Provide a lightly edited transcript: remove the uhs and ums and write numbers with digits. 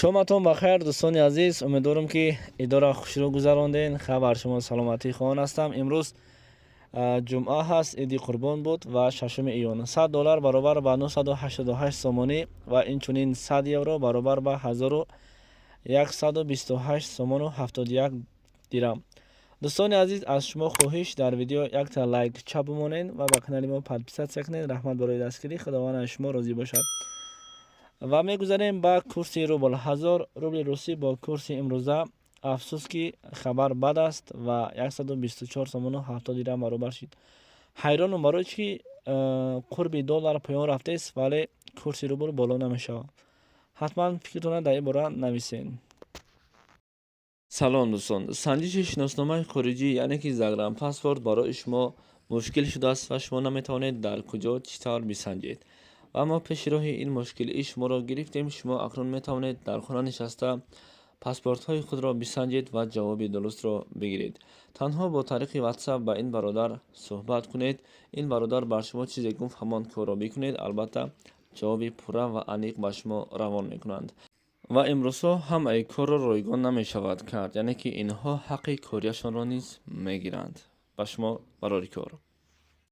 Шоматон ба хайр, дӯстони азиз. Умедворам, ки идора хушрӯ гузаронден. Хабар шумо саломатӣ хоҳон ҳастам. Имрӯз ҷумъа ҳаст, иди қурбон буд ва 6 июн. 100 доллар баробар ба 988 сомонӣ ва инчунин 100 евро баробар ба 1128 сомону 71 дирам. Дӯстони азиз, аз шумо хоҳиш: дар видео якта лайк чап бимонед ва ба канали мо подписаться кунед. Раҳмат барои дастгирӣ, Худованд аз шумо розӣ бошад. Ва мегузарем ба курси рубл. 1000 рубли русӣ бо курси имрӯза, афсӯс ки хабар бад аст, ва 124 сомону 70 дирам баробар шид. Ҳайронам, барои чӣ ки қурби доллар поён рафтааст, вале курси рубл боло намешавад. Ҳатман фикртонро дар ин бора нависед. Салом, дӯстон. Санҷиши шиносномаи хориҷӣ, яъне ки загранпаспорт, барои шумо мушкил шудааст ва шумо наметавонед дар куҷо, чӣ тавр бисанҷед. Ва мо пеши роҳи ин мушкилии шуморо гирифтем. Шумо акнун метавонед дар хона нишаста паспортҳои худро бисанҷед ва ҷавоби дурустро бигиред. Танҳо бо тариқи WhatsApp ба ин бародар суҳбат кунед. Ин бародар бар шумо чизе гуфт, ҳамон корро бикунед. Албатта, ҷавоби пурра ва аниқ ба шумо равон мекунанд. Ва имрӯзҳо ҳамаи корро ройгон намешавад кард, яъне ки инҳо ҳаққи кориашонро низ мегиранд. Ба шумо барори кор.